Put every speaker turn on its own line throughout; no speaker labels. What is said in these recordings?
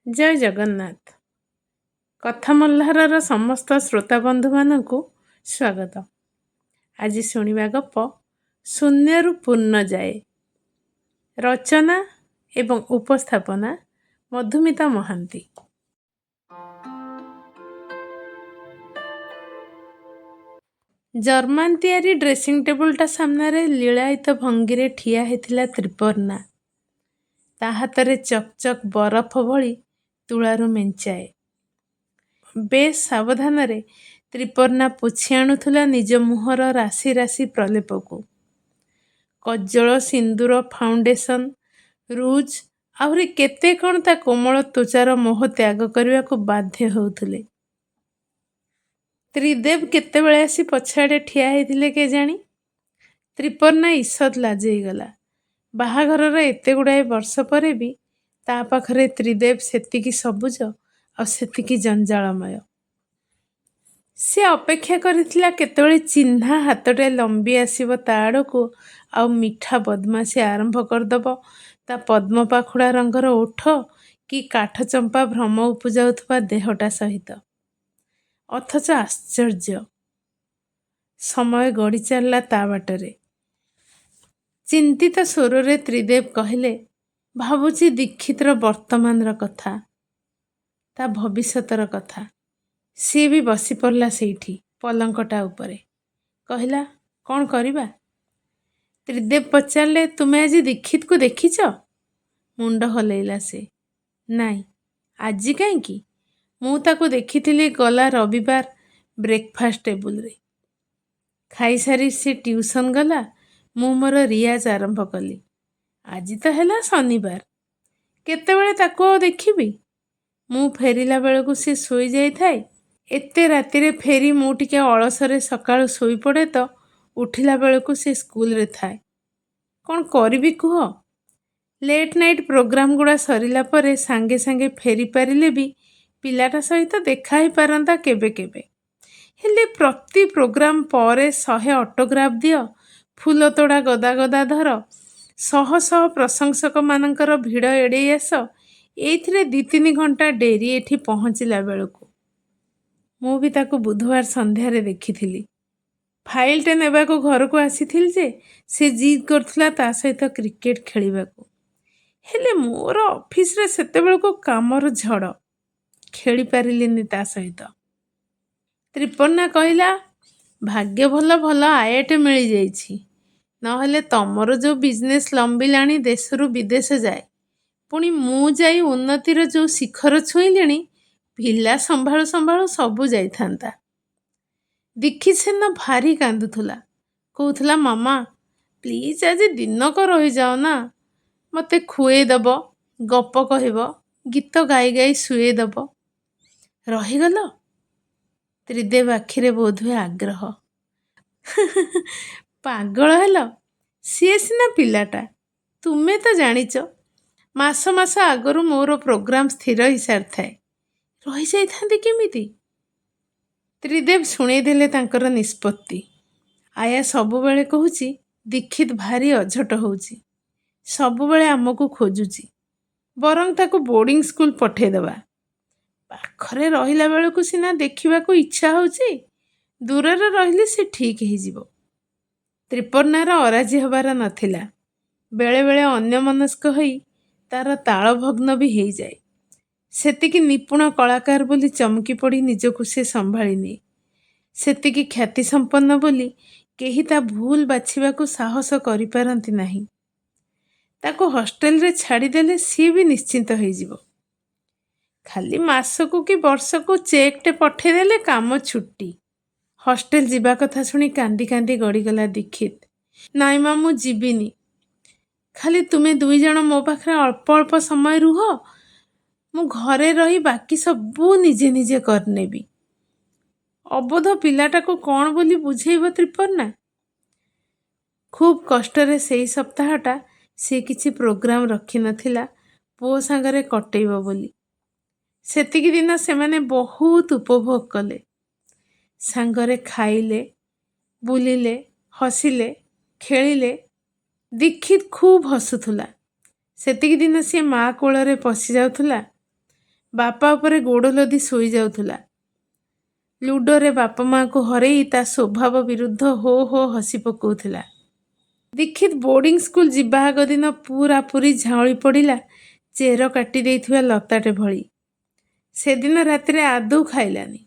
ଜୟ ଜଗନ୍ନାଥ। କଥା ମହ୍ଲାରର ସମସ୍ତ ଶ୍ରୋତା ବନ୍ଧୁମାନଙ୍କୁ ସ୍ୱାଗତ। ଆଜି ଶୁଣିବା ଗପ ଶୂନ୍ୟରୁ ପୂର୍ଣ୍ଣ ଯାଏ। ରଚନା ଏବଂ ଉପସ୍ଥାପନା ମଧୁମିତା ମହାନ୍ତି। ଜର୍ମାନ ତିଆରି ଡ୍ରେସିଂ ଟେବୁଲଟା ସାମ୍ନାରେ ଲୀଳାୟିତ ଭଙ୍ଗୀରେ ଠିଆ ହେଇଥିଲା ତ୍ରିପର୍ଣ୍ଣା। ତା ହାତରେ ଚକ୍ ଚକ୍ ବରଫ ଭଳି ତୁଳାରୁ ମେଞ୍ଚାଏ। ବେଶ୍ ସାବଧାନରେ ତ୍ରିପର୍ଣ୍ଣା ପୋଛି ଆଣୁଥିଲା ନିଜ ମୁହଁର ରାଶି ରାଶି ପ୍ରଲେପକୁ। କଜ୍ଜଳ, ସିନ୍ଦୁର, ଫାଉଣ୍ଡେସନ, ରୁଜ୍ ଆହୁରି କେତେ କ'ଣ ତା କୋମଳ ତ୍ୱଚାର ମୋହ ତ୍ୟାଗ କରିବାକୁ ବାଧ୍ୟ ହେଉଥିଲେ। ତ୍ରିଦେବ କେତେବେଳେ ଆସି ପଛଆଡ଼େ ଠିଆ ହେଇଥିଲେ କେଜାଣି। ତ୍ରିପର୍ଣ୍ଣା ଈଷତ୍ ଲାଜେଇଗଲା। ବାହାଘରର ଏତେଗୁଡ଼ାଏ ବର୍ଷ ପରେ ବି ତା ପାଖରେ ତ୍ରିଦେବ ସେତିକି ସବୁଜ ଆଉ ସେତିକି ଜଞ୍ଜାଳମୟ। ସେ ଅପେକ୍ଷା କରିଥିଲା କେତେବେଳେ ଚିହ୍ନା ହାତଟେ ଲମ୍ବି ଆସିବ ତା ଆଡ଼କୁ ଆଉ ମିଠା ବଦମାସି ଆରମ୍ଭ କରିଦେବ ତା ପଦ୍ମପାଖୁଡ଼ା ରଙ୍ଗର ଓଠ କି କାଠଚମ୍ପା ଭ୍ରମ ଉପୁଜାଉଥିବା ଦେହଟା ସହିତ। ଅଥଚ ଆଶ୍ଚର୍ଯ୍ୟ, ସମୟ ଗଡ଼ି ଚାଲିଲା ତା ବାଟରେ। ଚିନ୍ତିତ ସ୍ୱରରେ ତ୍ରିଦେବ କହିଲେ, ଭାବୁଛି ଦୀକ୍ଷିତର ବର୍ତ୍ତମାନର କଥା, ତା ଭବିଷ୍ୟତର କଥା। ସିଏ ବି ବସିପଡ଼ିଲା ସେଇଠି ପଲଙ୍କଟା ଉପରେ। କହିଲା, କ'ଣ କରିବା? ତ୍ରିଦେବ ପଚାରିଲେ, ତୁମେ ଆଜି ଦୀକ୍ଷିତକୁ ଦେଖିଛ? ମୁଣ୍ଡ ହଲେଇଲା ସେ। ନାଇଁ, ଆଜି କାହିଁକି? ମୁଁ ତାକୁ ଦେଖିଥିଲି ଗଲା ରବିବାର ବ୍ରେକଫାଷ୍ଟ ଟେବୁଲରେ। ଖାଇସାରି ସେ ଟ୍ୟୁସନ୍ ଗଲା, ମୁଁ ମୋର ରିଆଜ ଆରମ୍ଭ କଲି। ଆଜି ତ ହେଲା ଶନିବାର, କେତେବେଳେ ତାକୁ ଆଉ ଦେଖିବି? ମୁଁ ଫେରିଲା ବେଳକୁ ସେ ଶୋଇଯାଇଥାଏ। ଏତେ ରାତିରେ ଫେରି ମୁଁ ଟିକେ ଅଳସରେ ସକାଳୁ ଶୋଇପଡ଼େ ତ ଉଠିଲା ବେଳକୁ ସେ ସ୍କୁଲରେ ଥାଏ। କ'ଣ କରିବି କୁହ? ଲେଟ୍ ନାଇଟ୍ ପ୍ରୋଗ୍ରାମ ଗୁଡ଼ା ସରିଲା ପରେ ସାଙ୍ଗେ ସାଙ୍ଗେ ଫେରି ପାରିଲେ ବି ପିଲାଟା ସହିତ ଦେଖା ହେଇପାରନ୍ତା କେବେ କେବେ। ହେଲେ ପ୍ରତି ପ୍ରୋଗ୍ରାମ ପରେ 100 ଅଟୋଗ୍ରାଫ ଦିଅ, ଫୁଲ ତୋଡ଼ା ଗଦା ଗଦା ଧର, ଶହ ଶହ ପ୍ରଶଂସକମାନଙ୍କର ଭିଡ଼ ଏଡ଼େଇ ଆସ, ଏଇଥିରେ 2-3 ଘଣ୍ଟା ଡେରି ଏଠି ପହଞ୍ଚିଲା ବେଳକୁ। ମୁଁ ବି ତାକୁ ବୁଧବାର ସନ୍ଧ୍ୟାରେ ଦେଖିଥିଲି। ଫାଇଲଟେ ନେବାକୁ ଘରକୁ ଆସିଥିଲି ଯେ ସେ ଜିଦ୍ କରୁଥିଲା ତା ସହିତ କ୍ରିକେଟ ଖେଳିବାକୁ। ହେଲେ ମୋର ଅଫିସରେ ସେତେବେଳକୁ କାମର ଝଡ଼, ଖେଳିପାରିଲିନି ତା ସହିତ। ତ୍ରିପର୍ଣ୍ଣା କହିଲା, ଭାଗ୍ୟ ଭଲ ଭଲ ଆୟଟେ ମିଳିଯାଇଛି, ନହେଲେ ତମର ଯେଉଁ ବିଜନେସ୍ ଲମ୍ବିଲାଣି ଦେଶରୁ ବିଦେଶ ଯାଏ, ପୁଣି ମୁଁ ଯାଇ ଉନ୍ନତିର ଯେଉଁ ଶିଖର ଛୁଇଁଲିଣି, ପିଲା ସମ୍ଭାଳୁ ସମ୍ଭାଳୁ ସବୁ ଯାଇଥାନ୍ତା। ଦୀକ୍ଷିତ ସେଦିନ ଭାରି କାନ୍ଦୁଥିଲା। କହୁଥିଲା, ମାମା ପ୍ଲିଜ୍ ଆଜି ଦିନକ ରହିଯାଅ ନା, ମୋତେ ଖୁଏଇଦେବ, ଗପ କହିବ, ଗୀତ ଗାଇ ଗାଇ ଶୁଏଇଦେବ। ରହିଗଲ? ତ୍ରିଦେବ ଆଖିରେ ବୋଧହୁଏ ଆଗ୍ରହ। ପାଗଳ ହେଲ? ସିଏ ସିନା ପିଲାଟା, ତୁମେ ତ ଜାଣିଛ ମାସ ମାସ ଆଗରୁ ମୋର ପ୍ରୋଗ୍ରାମ ସ୍ଥିର ହେଇସାରିଥାଏ, ରହିଯାଇଥାନ୍ତି କେମିତି? ତ୍ରିଦେବ ଶୁଣେଇଦେଲେ ତାଙ୍କର ନିଷ୍ପତ୍ତି। ଆୟା ସବୁବେଳେ କହୁଛି ଦୀକ୍ଷିତ ଭାରି ଅଝଟ ହେଉଛି, ସବୁବେଳେ ଆମକୁ ଖୋଜୁଛି, ବରଂ ତାକୁ ବୋର୍ଡ଼ିଂ ସ୍କୁଲ ପଠେଇଦେବା। ପାଖରେ ରହିଲା ବେଳକୁ ସିନା ଦେଖିବାକୁ ଇଚ୍ଛା ହେଉଛି, ଦୂରରେ ରହିଲେ ସେ ଠିକ୍ ହେଇଯିବ। ତ୍ରିପର୍ଣ୍ଣାର ଅରାଜି ହେବାର ନଥିଲା। ବେଳେବେଳେ ଅନ୍ୟମନସ୍କ ହୋଇ ତାର ତାଳଭଗ୍ନ ବି ହେଇଯାଏ। ସେତିକି ନିପୁଣ କଳାକାର ବୋଲି ଚମକି ପଡ଼ି ନିଜକୁ ସେ ସମ୍ଭାଳି ନିଏ। ସେତିକି ଖ୍ୟାତିସମ୍ପନ୍ନ ବୋଲି କେହି ତା ଭୁଲ ବାଛିବାକୁ ସାହସ କରିପାରନ୍ତି ନାହିଁ। ତାକୁ ହଷ୍ଟେଲରେ ଛାଡ଼ିଦେଲେ ସିଏ ବି ନିଶ୍ଚିନ୍ତ ହେଇଯିବ। ଖାଲି ମାସକୁ କି ବର୍ଷକୁ ଚେକ୍ଟେ ପଠେଇଦେଲେ କାମ ଛୁଟି। ହଷ୍ଟେଲ ଯିବା କଥା ଶୁଣି କାନ୍ଦି କାନ୍ଦି ଗଡ଼ିଗଲା ଦୀକ୍ଷିତ। ନାଇଁ ମା, ମୁଁ ଯିବିନି, ଖାଲି ତୁମେ 2 ଜଣ ମୋ ପାଖରେ ଅଳ୍ପ ଅଳ୍ପ ସମୟ ରୁହ, ମୁଁ ଘରେ ରହି ବାକି ସବୁ ନିଜେ ନିଜେ କରିନେବି। ଅବୋଧ ପିଲାଟାକୁ କ'ଣ ବୋଲି ବୁଝେଇବ ତ୍ରିପର୍ଣ୍ଣା? ଖୁବ୍ କଷ୍ଟରେ ସେଇ ସପ୍ତାହଟା ସେ କିଛି ପ୍ରୋଗ୍ରାମ ରଖିନଥିଲା ପୁଅ ସାଙ୍ଗରେ କଟେଇବ ବୋଲି। ସେତିକି ଦିନ ସେମାନେ ବହୁତ ଉପଭୋଗ କଲେ। ସାଙ୍ଗରେ ଖାଇଲେ, ବୁଲିଲେ, ହସିଲେ, ଖେଳିଲେ। ଦୀକ୍ଷିତ ଖୁବ୍ ହସୁଥିଲା। ସେତିକି ଦିନ ସିଏ ମା କୋଳରେ ପଶିଯାଉଥିଲା। ବାପା ଉପରେ ଗୋଡ଼ ଲଦି ଶୋଇଯାଉଥିଲା। ଲୁଡୋରେ ବାପା ମାଆଙ୍କୁ ହରେଇ ତା ସ୍ୱଭାବ ବିରୁଦ୍ଧ ହୋ ହୋ ହସି ପକଉଥିଲା। ଦୀକ୍ଷିତ ବୋର୍ଡିଂ ସ୍କୁଲ ଯିବା ଆଗ ଦିନ ପୁରାପୁରି ଝାଉଁଳି ପଡ଼ିଲା ଚେର କାଟି ଦେଇଥିବା ଲତାଟେ ଭଳି। ସେଦିନ ରାତିରେ ଆଦୌ ଖାଇଲାନି।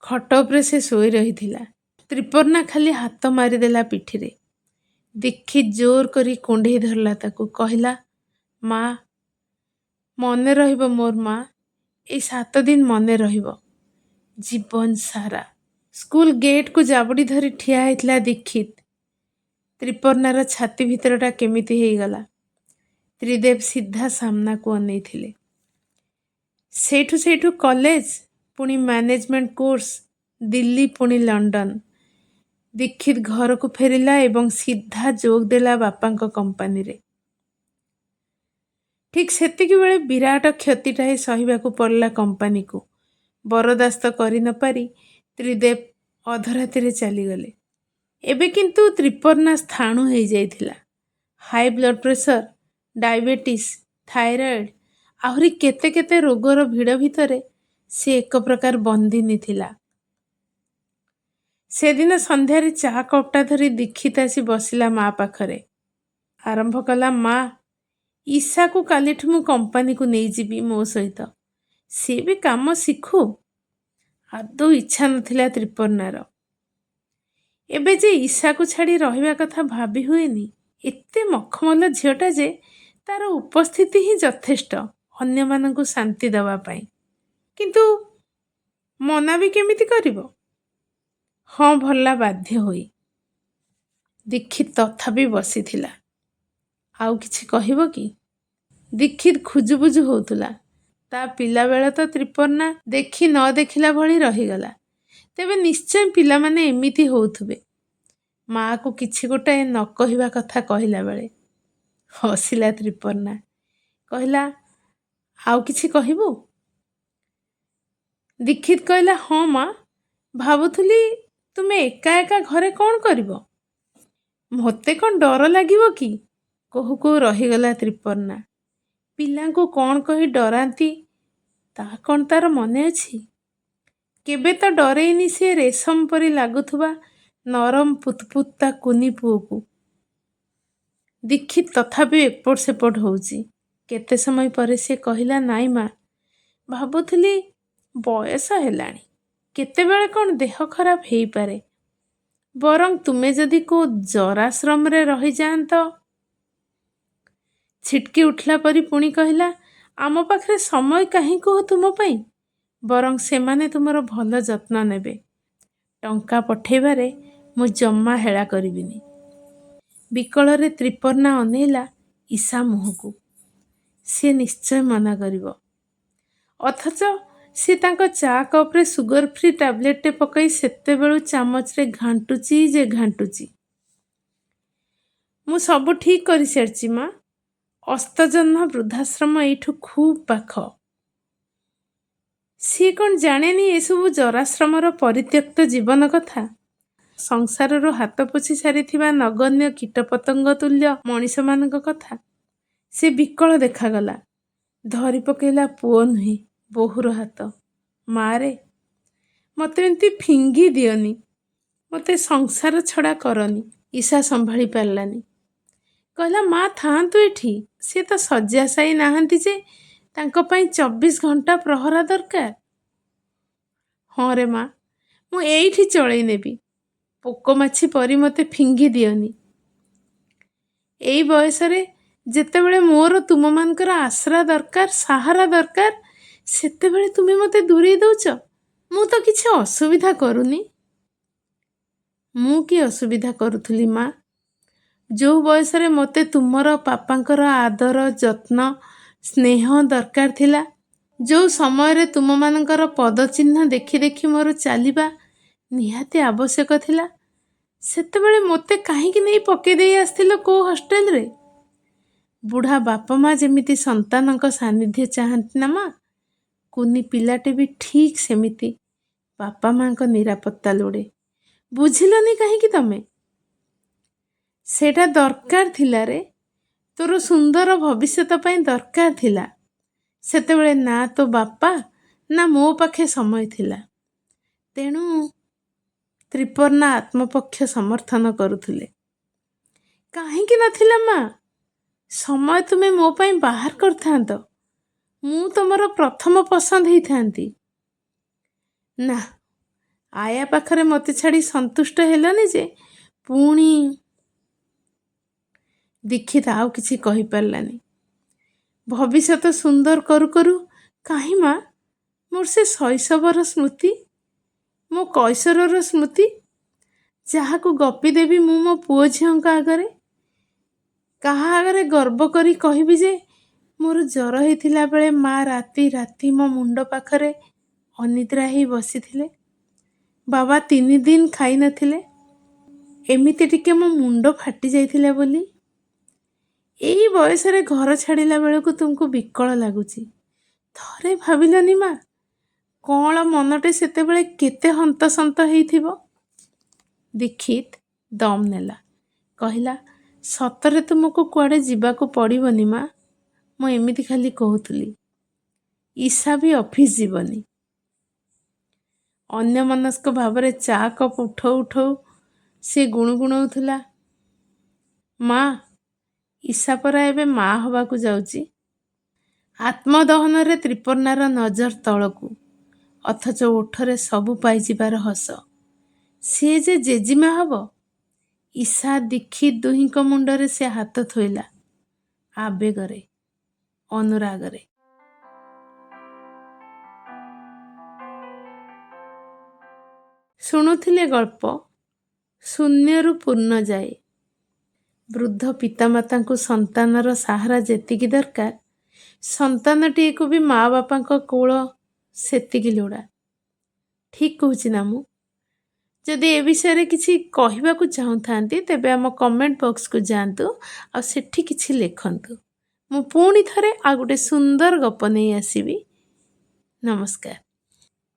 ଖଟ ଉପରେ ସେ ଶୋଇ ରହିଥିଲା। ତ୍ରିପର୍ଣ୍ଣା ଖାଲି ହାତ ମାରିଦେଲା ପିଠିରେ। ଦୀକ୍ଷିତ ଜୋର କରି କୁଣ୍ଢେଇ ଧରିଲା ତାକୁ। କହିଲା, ମା, ମନେ ରହିବ ମୋର ମା, ଏଇ 7 ଦିନ ମନେ ରହିବ ଜୀବନ ସାରା। ସ୍କୁଲ ଗେଟ୍କୁ ଜାବୁଡ଼ି ଧରି ଠିଆ ହେଇଥିଲା ଦୀକ୍ଷିତ। ତ୍ରିପର୍ଣ୍ଣାର ଛାତି ଭିତରଟା କେମିତି ହେଇଗଲା। ତ୍ରିଦେବ ସିଧା ସାମ୍ନାକୁ ଅନେଇଥିଲେ। ସେଇଠୁ ସେଇଠୁ କଲେଜ, ପୁଣି ମ୍ୟାନେଜମେଣ୍ଟ କୋର୍ସ, ଦିଲ୍ଲୀ, ପୁଣି ଲଣ୍ଡନ। ଦୀକ୍ଷିତ ଘରକୁ ଫେରିଲା ଏବଂ ସିଧା ଯୋଗ ଦେଲା ବାପାଙ୍କ କମ୍ପାନୀରେ। ଠିକ୍ ସେତିକିବେଳେ ବିରାଟ କ୍ଷତିଟାଏ ସହିବାକୁ ପଡ଼ିଲା କମ୍ପାନୀକୁ। ବରଦାସ୍ତ କରି ନପାରି ତ୍ରିଦେବ ଅଧରାତିରେ ଚାଲିଗଲେ। ଏବେ କିନ୍ତୁ ତ୍ରିପର୍ଣ୍ଣା ସ୍ଥାଣୁ ହେଇଯାଇଥିଲା। High blood pressure, diabetes, thyroid, ଆହୁରି କେତେ କେତେ ରୋଗର ଭିଡ଼ ଭିତରେ ସେ ଏକ ପ୍ରକାର ବନ୍ଦିନୀ ଥିଲା। ସେଦିନ ସନ୍ଧ୍ୟାରେ ଚା କପ୍ଟା ଧରି ଦୀକ୍ଷିତ ଆସି ବସିଲା ମା ପାଖରେ। ଆରମ୍ଭ କଲା, ମା, ଈଶାକୁ କାଲିଠୁ ମୁଁ କମ୍ପାନୀକୁ ନେଇଯିବି ମୋ ସହିତ। ସିଏ ବି କାମ ଶିଖୁ। ଆଦୌ ଇଚ୍ଛା ନଥିଲା ତ୍ରିପର୍ଣ୍ଣାର। ଏବେ ଯେ ଈଶାକୁ ଛାଡ଼ି ରହିବା କଥା ଭାବି ହୁଏନି। ଏତେ ମଖମଲ ଝିଅଟା ଯେ ତାର ଉପସ୍ଥିତି ହିଁ ଯଥେଷ୍ଟ ଅନ୍ୟମାନଙ୍କୁ ଶାନ୍ତି ଦେବା ପାଇଁ। କିନ୍ତୁ ମନା ବି କେମିତି କରିବ? ହଁ ଭରିଲା ବାଧ୍ୟ ହୋଇ। ଦୀକ୍ଷିତ ତଥାପି ବସିଥିଲା। ଆଉ କିଛି କହିବ କି? ଦୀକ୍ଷିତ ଖୁଜୁବୁଜୁ ହଉଥିଲା। ତା ପିଲାବେଳ ତ ତ୍ରିପର୍ଣ୍ଣା ଦେଖି ନ ଦେଖିଲା ଭଳି ରହିଗଲା। ତେବେ ନିଶ୍ଚୟ ପିଲାମାନେ ଏମିତି ହଉଥିବେ ମାଆକୁ କିଛି ଗୋଟାଏ ନ କହିବା କଥା କହିଲା ବେଳେ। ହସିଲା ତ୍ରିପର୍ଣ୍ଣା। କହିଲା, ଆଉ କିଛି କହିବୁ? ଦୀକ୍ଷିତ କହିଲା, ହଁ ମା, ଭାବୁଥିଲି ତୁମେ ଏକା ଏକା ଘରେ କ'ଣ କରିବ? ମୋତେ କ'ଣ ଡର ଲାଗିବ କି? କହୁ କହୁ ରହିଗଲା ତ୍ରିପର୍ଣ୍ଣା। ପିଲାଙ୍କୁ କ'ଣ କହି ଡରାନ୍ତି ତା କ'ଣ ତାର ମନେ ଅଛି? କେବେ ତ ଡରେଇନି ସିଏ ରେଶମ ପରି ଲାଗୁଥିବା ନରମ ପୁତପୁତ ତା କୁନି ପୁଅକୁ। ଦୀକ୍ଷିତ ତଥାପି ଏପଟ ସେପଟ ହଉଛି। କେତେ ସମୟ ପରେ ସେ କହିଲା, ନାଇଁ ମା, ଭାବୁଥିଲି ବୟସ ହେଲାଣି, କେତେବେଳେ କ'ଣ ଦେହ ଖରାପ ହେଇପାରେ। ବରଂ ତୁମେ ଯଦି କୋଉ ଜରାଶ୍ରମରେ ରହିଯାଆନ୍ତ। ଛିଟକି ଉଠିଲା ପରି ପୁଣି କହିଲା, ଆମ ପାଖରେ ସମୟ କାହିଁ କୁହ ତୁମ ପାଇଁ? ବରଂ ସେମାନେ ତୁମର ଭଲ ଯତ୍ନ ନେବେ। ଟଙ୍କା ପଠେଇବାରେ ମୁଁ ଜମା ହେଳା କରିବିନି। ବିକଳରେ ତ୍ରିପର୍ଣ୍ଣା ଅନେଇଲା ଈଶା ମୁହଁକୁ। ସିଏ ନିଶ୍ଚୟ ମନା କରିବ। ଅଥଚ ସେ ତାଙ୍କ ଚା କପ୍ରେ ସୁଗର ଫ୍ରି ଟାବଲେଟଟେ ପକାଇ ସେତେବେଳୁ ଚାମଚରେ ଘାଣ୍ଟୁଛି ଯେ ଘାଣ୍ଟୁଛି। ମୁଁ ସବୁ ଠିକ୍ କରିସାରିଛି ମା। ଅସ୍ତଜହ୍ନ ବୃଦ୍ଧାଶ୍ରମ ଏଇଠୁ ଖୁବ୍ ପାଖ। ସିଏ କ'ଣ ଜାଣେନି ଏସବୁ ଜରାଶ୍ରମର ପରିତ୍ୟକ୍ତ ଜୀବନ କଥା? ସଂସାରରୁ ହାତ ପୋଛି ସାରିଥିବା ନଗଣ୍ୟ କୀଟପତଙ୍ଗ ତୁଲ୍ୟ ମଣିଷମାନଙ୍କ କଥା? ସେ ବିକଳ ଦେଖାଗଲା। ଧରି ପକେଇଲା ପୁଅ ନୁହେଁ, ବୋହୂର ହାତ। ମାରେ, ମୋତେ ଏମିତି ଫିଙ୍ଗି ଦିଅନି, ମୋତେ ସଂସାର ଛଡ଼ା କରନି। ଈଶା ସମ୍ଭାଳି ପାରିଲାନି। କହିଲା, ମା ଥାଆନ୍ତୁ ଏଠି, ସିଏ ତ ଶଯ୍ୟାଶାୟୀ ନାହାନ୍ତି ଯେ ତାଙ୍କ ପାଇଁ 24 ଘଣ୍ଟା ପ୍ରହରା ଦରକାର। ହଁ ରେ ମା, ମୁଁ ଏଇଠି ଚଳେଇ ନେବି। ପୋକମାଛି ପରି ମୋତେ ଫିଙ୍ଗି ଦିଅନି। ଏଇ ବୟସରେ ଯେତେବେଳେ ମୋର ତୁମମାନଙ୍କର ଆଶ୍ରା ଦରକାର, ସାହାରା ଦରକାର, ସେତେବେଳେ ତୁମେ ମୋତେ ଦୂରେଇ ଦଉଛ। ମୁଁ ତ କିଛି ଅସୁବିଧା କରୁନି। ମୁଁ କି ଅସୁବିଧା କରୁଥିଲି ମା? ଯେଉଁ ବୟସରେ ମୋତେ ତୁମର ପାପାଙ୍କର ଆଦର, ଯତ୍ନ, ସ୍ନେହ ଦରକାର ଥିଲା, ଯେଉଁ ସମୟରେ ତୁମମାନଙ୍କର ପଦଚିହ୍ନ ଦେଖି ଦେଖି ମୋର ଚାଲିବା ନିହାତି ଆବଶ୍ୟକ ଥିଲା, ସେତେବେଳେ ମୋତେ କାହିଁକି ନେଇ ପକେଇ ଦେଇ ଆସିଥିଲ କୋଉ ହଷ୍ଟେଲରେ? ବୁଢ଼ା ବାପା ମା ଯେମିତି ସନ୍ତାନଙ୍କ ସାନ୍ନିଧ୍ୟ ଚାହାନ୍ତି ନା ମା, କୁନି ପିଲାଟେ ବି ଠିକ୍ ସେମିତି ବାପା ମାଙ୍କ ନିରାପତ୍ତା ଲୋଡ଼େ। ବୁଝିଲନି କାହିଁକି ତମେ? ସେଇଟା ଦରକାର ଥିଲା ରେ, ତୋର ସୁନ୍ଦର ଭବିଷ୍ୟତ ପାଇଁ ଦରକାର ଥିଲା। ସେତେବେଳେ ନା ତୋ ବାପା ନା ମୋ ପାଖେ ସମୟ ଥିଲା। ତେଣୁ ତ୍ରିପର୍ଣ୍ଣା ଆତ୍ମପକ୍ଷ ସମର୍ଥନ କରୁଥିଲେ। କାହିଁକି ନଥିଲା ମା? ସମୟ ତୁମେ ମୋ ପାଇଁ ବାହାର କରିଥାନ୍ତ, ମୁଁ ତୁମର ପ୍ରଥମ ପସନ୍ଦ ହେଇଥାନ୍ତି। ନା, ଆୟା ପାଖରେ ମୋତେ ଛାଡ଼ି ସନ୍ତୁଷ୍ଟ ହେଲନି ଯେ ପୁଣି। ଦୀକ୍ଷିତ ଆଉ କିଛି କହିପାରିଲାନି। ଭବିଷ୍ୟତ ସୁନ୍ଦର କରୁ କରୁ କାହିଁ ମା, ମୋର ସେ ଶୈଶବର ସ୍ମୃତି, ମୋ କୈଶୋରର ସ୍ମୃତି, ଯାହାକୁ ଗପିଦେବି ମୁଁ ମୋ ପୁଅ ଝିଅଙ୍କ ଆଗରେ। କାହା ଆଗରେ ଗର୍ବ କରି କହିବି ଯେ ମୋର ଜ୍ୱର ହେଇଥିଲା ବେଳେ ମା ରାତି ରାତି ମୋ ମୁଣ୍ଡ ପାଖରେ ଅନିଦ୍ରା ହେଇ ବସିଥିଲେ, ବାବା 3 ଦିନ ଖାଇନଥିଲେ, ଏମିତି ଟିକେ ମୋ ମୁଣ୍ଡ ଫାଟି ଯାଇଥିଲା ବୋଲି। ଏଇ ବୟସରେ ଘର ଛାଡ଼ିଲା ବେଳକୁ ତୁମକୁ ବିକଳ ଲାଗୁଛି। ଥରେ ଭାବିଲନି ମା, କଅଁଳ ମନଟେ ସେତେବେଳେ କେତେ ହନ୍ତସନ୍ତ ହେଇଥିବ। ଦୀକ୍ଷିତ ଦମ୍ ନେଲା, କହିଲା, ସତରେ ତୁମକୁ କୁଆଡ଼େ ଯିବାକୁ ପଡ଼ିବନି ମା, ମୁଁ ଏମିତି ଖାଲି କହୁଥିଲି। ଈଶା ବି ଅଫିସ ଯିବନି। ଅନ୍ୟମନସ୍କ ଭାବରେ ଚା କପ୍ ଉଠଉ ଉଠଉ ସେ ଗୁଣୁଗୁଣଉଥିଲା, ମା, ଈଶା ପରା ଏବେ ମା ହବାକୁ ଯାଉଛି। ଆତ୍ମଦହନରେ ତ୍ରିପର୍ଣ୍ଣାର ନଜର ତଳକୁ, ଅଥଚ ଓଠରେ ସବୁ ପାଇଯିବାର ହସ। ସିଏ ଯେ ଜେଜିମା ହବ। ଈଶା ଦୀକ୍ଷିତ ଦୁହିଁଙ୍କ ମୁଣ୍ଡରେ ସେ ହାତ ଥୋଇଲା, ଆବେଗରେ, ଅନୁରାଗରେ। ଶୁଣୁଥିଲେ ଗଳ୍ପ ଶୂନ୍ୟରୁ ପୂର୍ଣ୍ଣ ଯାଏ। ବୃଦ୍ଧ ପିତାମାତାଙ୍କୁ ସନ୍ତାନର ସାହାରା ଯେତିକି ଦରକାର, ସନ୍ତାନଟିଏକୁ ବି ମା ବାପାଙ୍କ କୋଳ ସେତିକି ଲୋଡ଼ା। ଠିକ୍ କହୁଛି ନା ମୁଁ? ଯଦି ଏ ବିଷୟରେ କିଛି କହିବାକୁ ଚାହୁଁଥାନ୍ତି ତେବେ ଆମ କମେଣ୍ଟ ବକ୍ସକୁ ଯାଆନ୍ତୁ ଆଉ ସେଠି କିଛି ଲେଖନ୍ତୁ। ମୁଁ ପୁଣି ଥରେ ଆଉ ଗୋଟେ ସୁନ୍ଦର ଗପ ନେଇ ଆସିବି। ନମସ୍କାର।